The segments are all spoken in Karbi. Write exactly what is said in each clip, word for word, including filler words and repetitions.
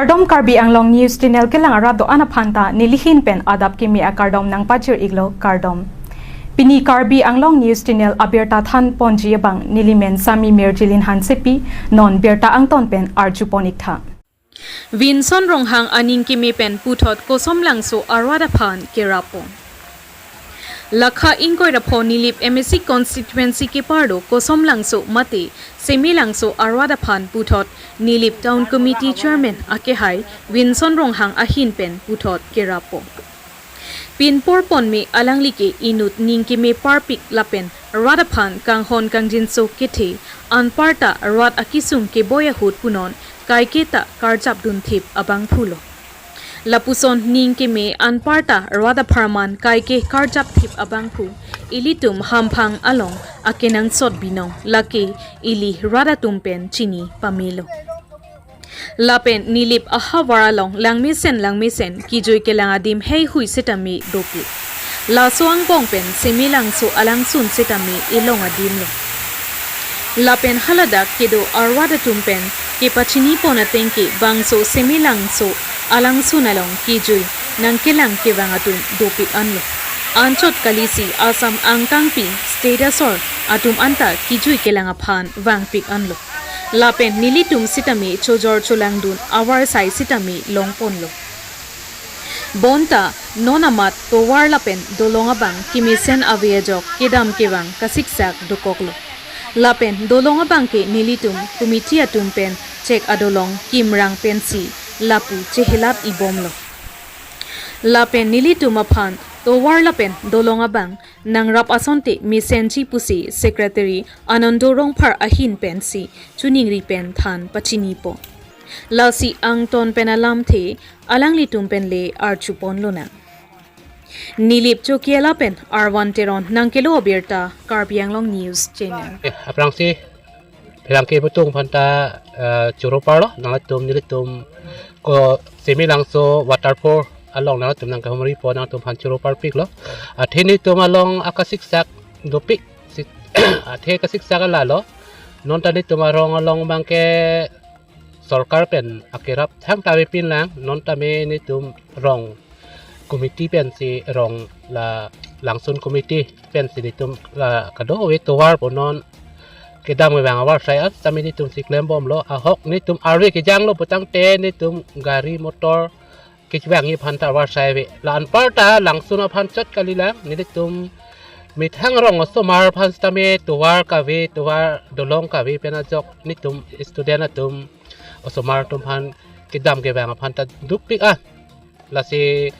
Kardom, Karbi Anglong News Channel kelang arat do-an aphan ta nelihin pen adap kimi akardom nangpachir-iklo, kardom. Pini Karbi Anglong News Channel abirta than ponji abang nelimen Sami Mirjilin Hansepi, non birta angton pen arju pon-iktha. Vinson Ronghang aning keme pen puthot Kosomlangso arat aphan kerap pon. Lakha ingkoi ra pho Nilip M A C constituency kepardo Kosomlangso mate Semelangso arat aphan puthot Nilip Town Committee Chairman akehai Vinson Ronghang ahin pen puthot kerap pon. Pinpor ponme alangli ke inut ning keme parpik lapen rat aphan kanghon kangjinso kethe, anparta rat akesung keboi ahut punon kaike ta karjap dunthip abangphulo. Lapuson ning keme anparta rat apharman kaike karjapthip abangphu ilitum hamphang along akenangsot binong, lake ili rat atum pen chini pamelo. Lapen Nilip ahavar along langmesen langmesen kejui kelang adim heihui setame dopik. Laso angbong pen Semelangso alangsun setame elong adimlo. Lapen haladak kedo arat atum pen kepachini pon ateng ke bangso Semelangso alangsun along kejui nangkelang kevang atum dopik anlo. Anchot kalisi Assam angkangpi state asor atum anta kejui kelang aphan vangpik anlo. Lapen nelitum setame chojor cholangdun avarsai setame longponlo. Bonta non amat tovar lapen dolong abang kemesen ave ajok kedam kevang kasiksak dokoklo. Lapen dolong abang ke nelitum committee atum pen chek adolong kimrang pensi lapu chehelap-ibomlo. Lapen nelitum aphan tovar lapen dolong abang nangrap asonte mesenji pusi Secretary Anando Rongphar ahin pensi choningri pen than pachinipo. Lasi angton pen alamthe alanglitum pen le arju ponlonang. Nilip Chokiala pen Arvan Teron nangkelo abirta, Karbi Anglong News Channel. Eh, aphrangsi pherangke putung aphanta, eh, choro parlo, nanglitum nelitum ko Semelangso waterfall along nanglitum nangkehumri po, nangtum aphan choro parpiklo. Athe nelitum along akasiksak dopik, si-, athe kasiksak alalo. Non ta nelitum arong along abangke sorkar pen akerap thangta avepinlang, non tame nelitum rong committee pensi, rong la langsun committee pensi nelitum la kadokave tovar punon kedam kevang avarsai an tame nelitum si klembomlo, ahok nelitum arve kejanglo putangte nelitum gari motor kevangji aphanta avarsai ave. La anparta langsun aphan chot kalilang, nelitum methang rong osomar aphan setame tovar kave, tovar dolong kave pen ajok nelitum student atum osomar atum aphan kedam kevang aphanta dopik ah. Lasi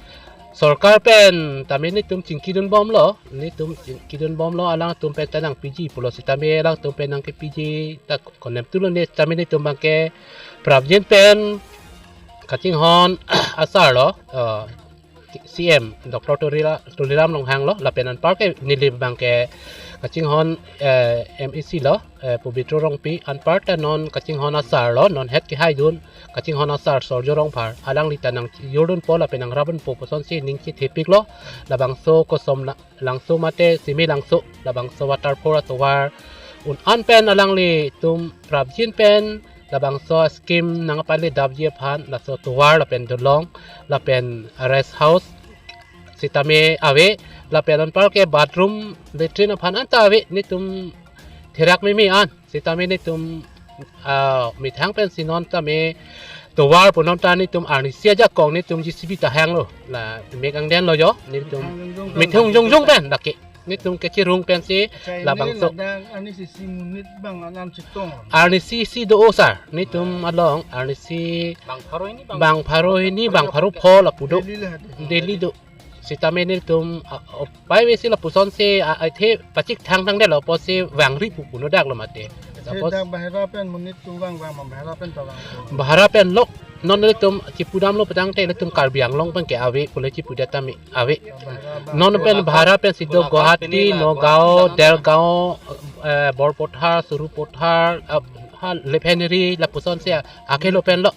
sorkar pen tame nelitum chingkidunbomlo, nelitum chingkidunbomlo, alangtum pen ta nangpiji pulo setame alangtum pen nangkepiji ta konem tulo, ne tame nelitum abangke prapjin pen kachinghon asarlo, eh, C M Doctor Tulila-, Tuliram Ronghang lo, lapen anpar ke Nilip abangke kachinghon, eh, M A C lo, eh, Pobitro Rongpi, anparta non kachinghon asarlo, non het kehaidun kachinghon asar Sorjo Rongphar, alangli ta nangjordunpo lapen nangrapdunpo pusonsi ning chethepiklo, labangso Kosom la-, Langso mate Semelangso, labangso waterfall atovar un-an pen alanglitum prapjin pen labangso scheme nangpaledapji aphan, laso tovar lapen dolong lapen rest house setame ave, lapen anpar ke bathroom latrine aphan anta ave, nelitum therak meme an setame nelitum, ah, methang pensi non tame tovar punon ta nelitum arnisi ajakong nelitum J C B ta hanglo, la mek angdeng lo jo, nelitum methang jongjong pen lake nelitum kechirung pensi. Chai labangso ladak arnisi si monit abang anam chetong. Arnisi si do-o sar, nelitum along arnisi bang pharo hini, bang pharo hini, bang pharo pho lapu do. Daily lah dei. Daily do. Setame nelitum, ah, upai avesi lapusonsi, ah, athe pachik thangthang detlo pusi vangri pu puno daklo mate. Che lapus dak bahera pen monit atum vang vang ma, bahera pen ta vang. Bahera pen lo, non nelitum chipudamlo putangte nelitum Karbi Anglong pen ke ave pule chipudet tame ave. Bahera bang. Non pen bahera pensi do Guwahati, Nagaon, Delgaon, eh, Borpathar, Sarupathar, ah, ha, Liphenri lapusonsi, ah, akhelo pen lo.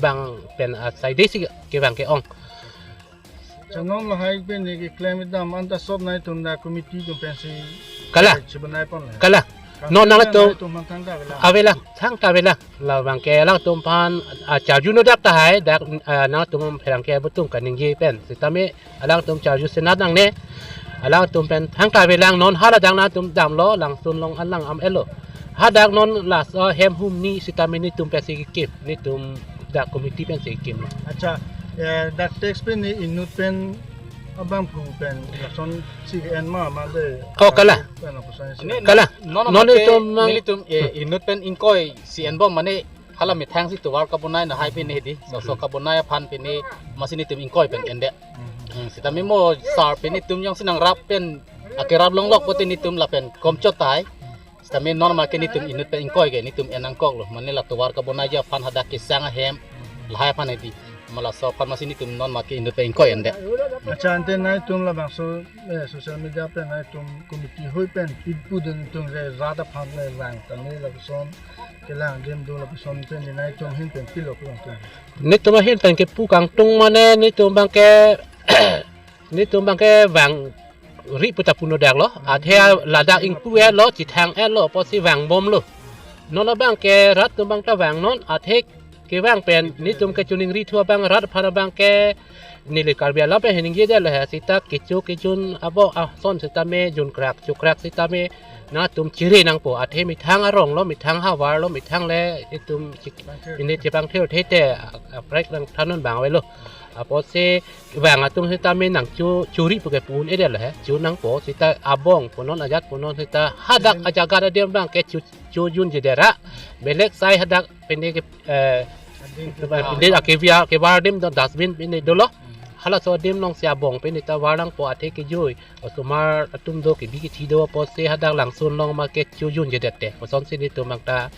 Bang pen, ah, saidesi kevang ke-ong. Chanom lahai pen ke claim dam anta sop nai atum ta committee atum pensi. Kalang. Chibanai pon le. Kalang. Non nangtum, nangtum aphan thangta avelang. Avelang, thangta avelang. Labang ke alangtum aphan, ah, charjuno dak tahai, dak, ah, nangtum pherangke abutung kaningje pen. Sitame alangtum charju senat nangne. Alangtum pen thangta avelang, non hala dak nangtum damlo, Langsun along alang am-etlo. Hadak non laso hem hum ni sitame netum pensi kekim, netum dak committee pensi kekimlo. Accha, eh, dak tax pen ne inut pen abang phu pen, lason si en ma, ma de. Oh, kalang. Pen lapuson si. Kalang. Non, non, non, mate itum, nelitum, eh, inut pen ingkoi si enbom mane hala methang si tovar kabonai lahai pen hedi. So, so kabonai aphan pen amatsi netum ingkoi pen endet. Hmm. Hmm, sitame mo sar pen netum jongsi nangrap pen akerap longlok pote netum lapen komchot tahai. Sitame non mate netum inut pen ingkoi ke netum en nangkoklo. Mane la tovar kabonai ji aphan hadak kesang ahem lahai aphan hedi. Ma laso aphan amatsi netum non mate inut pen ingkoi endet. Accha, ante nangtum labangso, eh, social media pen nangtum committee hoi pen pipudun tung re rat aphan le vang tame lapuson kelang adim do lapuson pen nangtum ahin pen pilo pulang tung. Netum ahin pen kepu kangtung mane netum abang ke netum abang ke vangri puta puno dak lo. Athe ladak ingpu-etlo, chethang-etlo, apotsi vangbomlo. Non abang ke rat atum abang ta vangnon, athe kevang pen netum kechiningri thu abang rat aphan abang ke neli Karbi alam pen heningje detlo he, sita kecho kejun abo ason sitame junkrak chukrak sitame nangtum chiri nangpo, athe methang arong lo, methang havar lo, methang le itum chik-, ini chepangthir thete, a-, aprek nangthannon abang avelo. Apotsi vang atum sitame nangcho churi puke pu-un-edetlo he, cho nangpo, sita abong punon ajat punon sita hadak ajagat adim abang ke cho, chojunjedet ra, belek sai hadak pene ke, eh, pene akevar, kevar adim do dustbin pene dolo. Halaso adim alongsi abong pene ta var nangpo, athe kejui osomar atum do, kebi kethi do, apotsi hadak Langsun along ma kechojunjedet te. Kosonsi netum abang ta,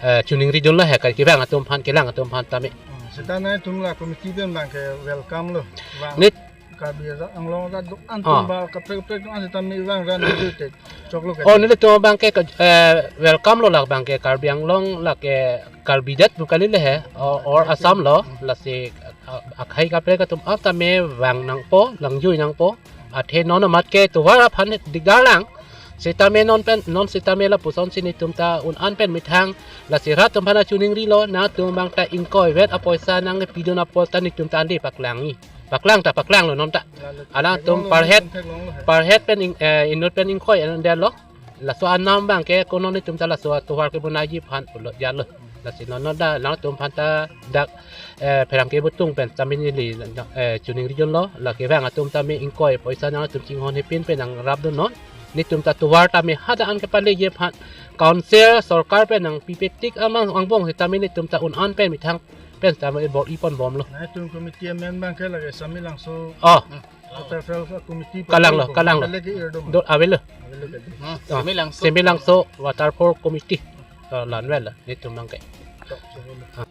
eh, chiningri dunlo he, kevang atum aphan, kelang atum aphan tame. Hmm, sita nangtum la committee pen abang ke welcome lo. Vang. Nit Karbi Anglong rat do-an, ah, atum ba kaprek kaprek do-an sitame vang ra nangjui te choklo ke. Oh, nelitum abang ke, eh, welcome lo labang ke Karbi Anglong lake Karbi det pu kali le he, or, or Assam lo, lasi, ah, akhei kaprek atum, ah, tame vang nangpo, langjui nangpo. Athe non amat ke tovar aphan dikdar lang. Sitame non pen, non sitame lapusonsi netum ta un-an pen methang. Lasi rat atum aphan chiningrilo, nangtum abang ta ingkoi vet apoisa nangpidun apot ta netum ta le paklangji. Paklang ta paklanglo non ta. Alangtum per head, per head pen ing-, eh, inut pen ingkoi endetlo. Laso anam abang ke konon netum ta laso tovar kebonaiji aphan pulo jalo. Lasi non non ta nangtum aphan ta dak, eh, pherangke abutung pen tame neli, eh, chiningri dunlo, la kevang atum tame ingkoi apoisa nangtum chinghon hepin pen nangrapdunnon. Netum ta tovar tame hadak an kepaleji aphan council sorkar pen nangpipetik amang angbong sitame netum ta un-an pen methang pen tame bor-i ponbomlo. Nangtum committee amen abang ke lake Semelangso. Oh. Waterfall committee. Kalanglo, kalanglo. Lake irdom. Do avelo. Avelo ke. Hmm, ah, Semelangso. Semelangso Waterfall Committee. Ah, la-an avelo netum abang ke. Tok, tok, tok. Ah.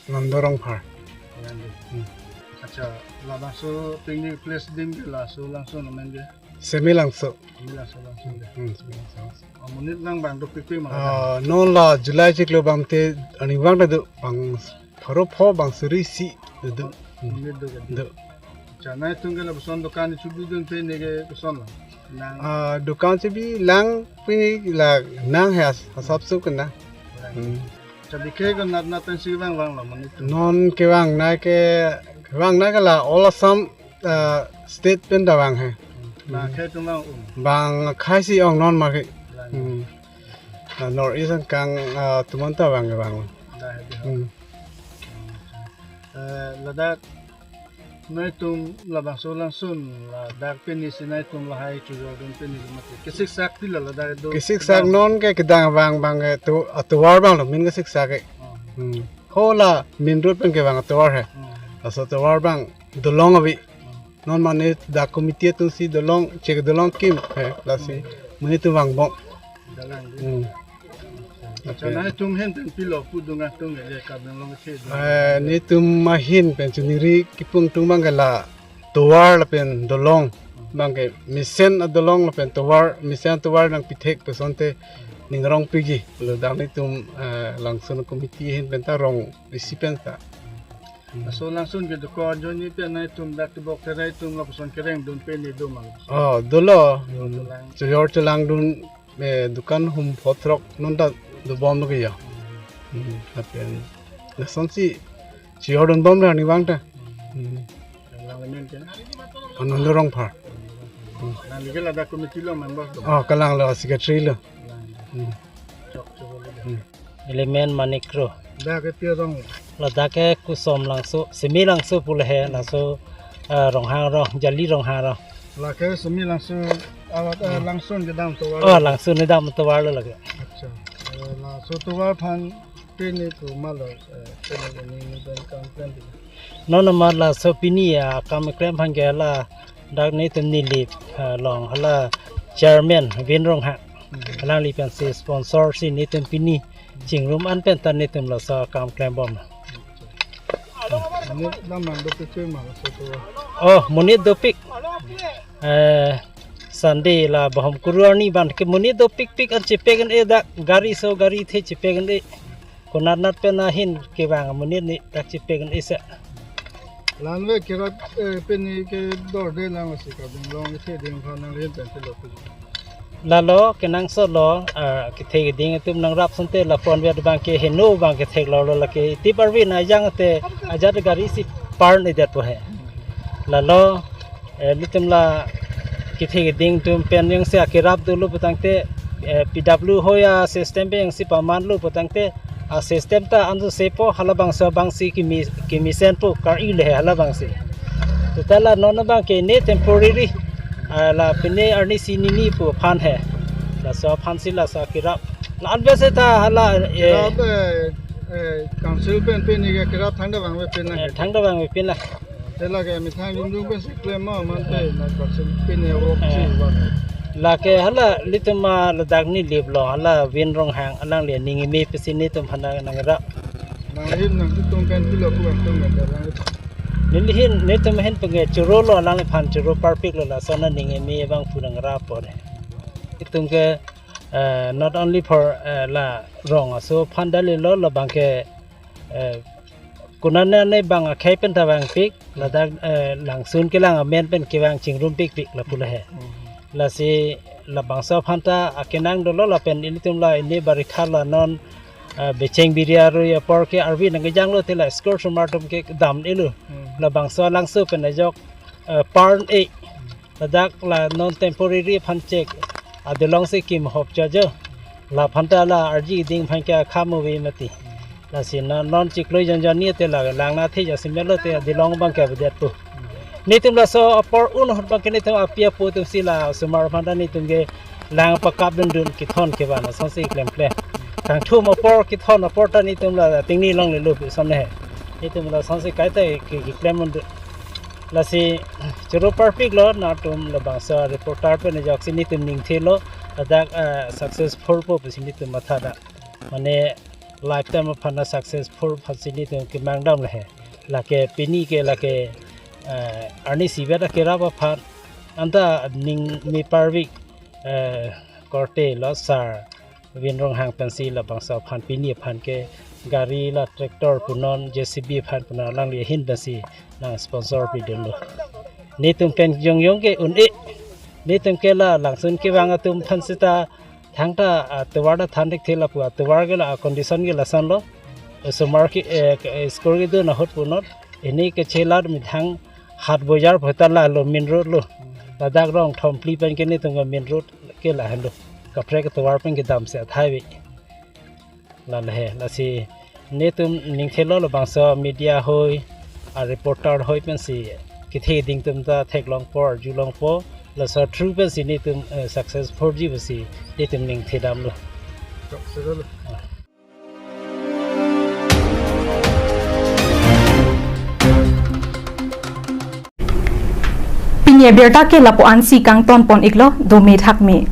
Nando Rongphar. Nando. Hmm. Accha, labangso pini place adim ke laso Langsun amen ke? Semelangso. Semelangso Langsun ke. Hmm, Semelangso. Oh, monit nang bang dopik pik ma? Ah, non la July chiklo abang te, arnivang ta do, bang pharo pho bang suri isi do. Hmm. Monit do ke? Do. Accha, nangtum ke lapuson dokan chebidun pen ne ke koson lo? Nang. Ah, dokan chebilang pini la nang he as-, asap sup kena. Lang. Hmm. Accha, bikhe ko nat nat pensi vang vanglo monit atum? Non kevangnei ke, kevangnei ke la all Assam, ah, state pen ta vang he. Hmm. Bang akhei atum vang un? Bang akhei si ong non ma ke. Lang. Hmm. Ah, North East angkang, ah, atum an ta vang, vang. Dah, dah. Hmm. Eh, ladak nangtum labangso Langsun ladak pini si nangtum lahai chojordun pini lo mati. Kesiksak pilo ladak do? Kesiksak kedang. Non ke kedang vang abang ke to, atovar abang lo main kesiksak ke. Oh. Hmm. Ho la main road pen kevang atovar he. Hmm. Laso atovar abang dolong ave. Hmm. Non mane dak committee atum si dolong, chek dolong kim he, lasi, hmm, mane atum vangbom. Dalang di. Hmm. Accha, okay. Nangtum ahin pen pilo pudun nangtum ke le Karbi Anglong ke do? Eh, netum ahin pen chiningri kipudun abang ke la tovar lapen dolong. Abang ke mesen adolong lapen tovar, mesen atovar nangpithek pu asonte ning rong piji. Lo dak netum, eh, Langsun committee ahin pen ta rong isi pen ta. Hmm. Laso Langsun kedo ko ajoine pen nangtum dak tebok terai atum lapuson kerengdun pen ne do ma? Oh, dolo. Chojor chelang. Chojor chelangdun eh, dukan hum photrok non ta dobom lo ke ya. Hmm, lapen lasonsi chihordunbom lo arnivang ta. Hmm. Nangli men ke? Anandu Rongphar. Hmm. Nangli ke ladak committee lo member lo? Oh, kalang lo, secretary lo. Kalang. Hmm. Chok chok lo. Hmm. Element Manik Kro. Dak ke pi arong? Ladak ke Kusom Langso, Semi Langso pu le he, laso, eh, Ronghang arong, Jali Ronghang arong. Lake Semi Langso, awat, eh, Langsun kedam tovar. Oh, Langsun kedam tovar lo lake. Acha. Eh, laso tovar aphan pini pu malo, eh, pini ni ni ben kam pen di. Non amat laso pini akam keklem aphan ke ladak netum Nilip, eh, along hala chairman Vin Ronghang. Hmm. Alangli pensi sponsor si netum pini chingrum an pen ta netum laso akam klembom. Monit dam mang dopik ma laso tovar? Oh, monit dopik. Eh, Sunday la bahom kuru arni abang ke monit dopikpik an chepek-en-e dak gari so gari the chepek-en-e. Konat nat pen ahin kevang monit ni dak chepek-en-e se. La-an ave kerap, eh, pini kedorde lang si kabinglong si ding phan nangli pen si lo pu. Lalo kenangsot lo, ah, kethe keding atum nangrap asonte lapu-an vet abang ke heno abang ke theklonglo lake tip arvi na jang te ajat gari si park-en-edet po he. Lalo, eh, ilitum la kethe keding atum pen jongsi akerap dolo putangte, eh, P W hoi asystem pen jongsi pamanlo putangte asystem ta anju sepo halabangso abangsi kimi, kimisenpo kar-i le halabangsi. Seta la non abang ke ne temporary, ah, la pine arni si nini pu aphan he. Laso aphan si laso akerap. La-an ave seta hala, eh, kerap, eh, eh, council pen pini ke kerap thangta vangve pin lang. Eh, thangta vangve pin lang. Te lake methang jumjung pensi klem ma man te na council pini work si, eh, work. Lake hala ilitum ma ladak Nilip lo hala Vin Ronghang alangli aning eme pensi netum aphan nangrap. Nangli ahin nangtum pen pilo pu nangtum pen lang. Neli ahin, netum ahin pen ke choro lo alangliphan choro parpik lo lason aning eme abang pu nangrap po re. Itum ke, eh, not only for, eh, la rong aso aphan dalilo labang ke, eh, konane ne bang akhei pen ta vangpik, ladak, eh, Langsun kelang amen pen kevang chingrumpikpik lapu le he. Hmm. Lasi labangso aphan ta akenang dolo lapen ilitum la ini barikha la non, eh, becheng biri arui apor ke arvi nangkejang lo te la school osomar atum ke dam-elo. Hmm. Labangso Langso pen ajok, eh, park-en-e. Ladak la non temporary aphan chek adolong si kim hop chojo. Laphan ta la arji ding aphan ke akam ave mati. Lasi non, non chiklo jonjon ni te la lang na the jasi melo te adolong abang ke avedet po. Netum laso apor un ahut abang ke netum api apo atum si la osomar aphan ta netum ke lang pakap dundun kethon kevang asonsi klemklem. Kangthum apor kethon apor ta netum la tingni longlelo pu ason he. Netum lasonsi kaita ke, keklem un. Lasi choro parpik lo, nangtum labangso reporter pen ajoksi netum ningthelo, ladak, eh, successful po pusi netum matha da. Mane lifetime aphan na successful aphansi netum kemang dam le he. Lake pini ke lake, eh, arni isivet akerap aphan anta ning me parpik, eh, korte lo sir Vin Ronghang pensi labangso aphan pini aphan ke gari la tractor punon, J C B aphan punon alangli ahin pensi nang sponsor pidunlo. Netum pen jongjong ke un-e. Netum ke la Langsun kevang atum aphan seta thangta, ah, tovar ta than thekthe lapu, ah, tovar ke la, ah, condition ke lason lo. Osomar ke, eh, ke, eh, school kedun ahut punon. Ini kechelar methang Hat Bojar pu ta lalo main road lo. Ladak Rongthom phli pen ke netum ke main road ke lahenlo. Kaprek tovar pen kedam si athai ave. La le he, lasi netum ningthelo labangso media hoi, a reporter hoi pensi kethe keding atum ta theklongpo, arjulongpo, laso through pensi netum, eh, successful ji pusi netum ningthedamlo. Pini abirta ke lapu-ansi kangton pon iklo, dome thakme.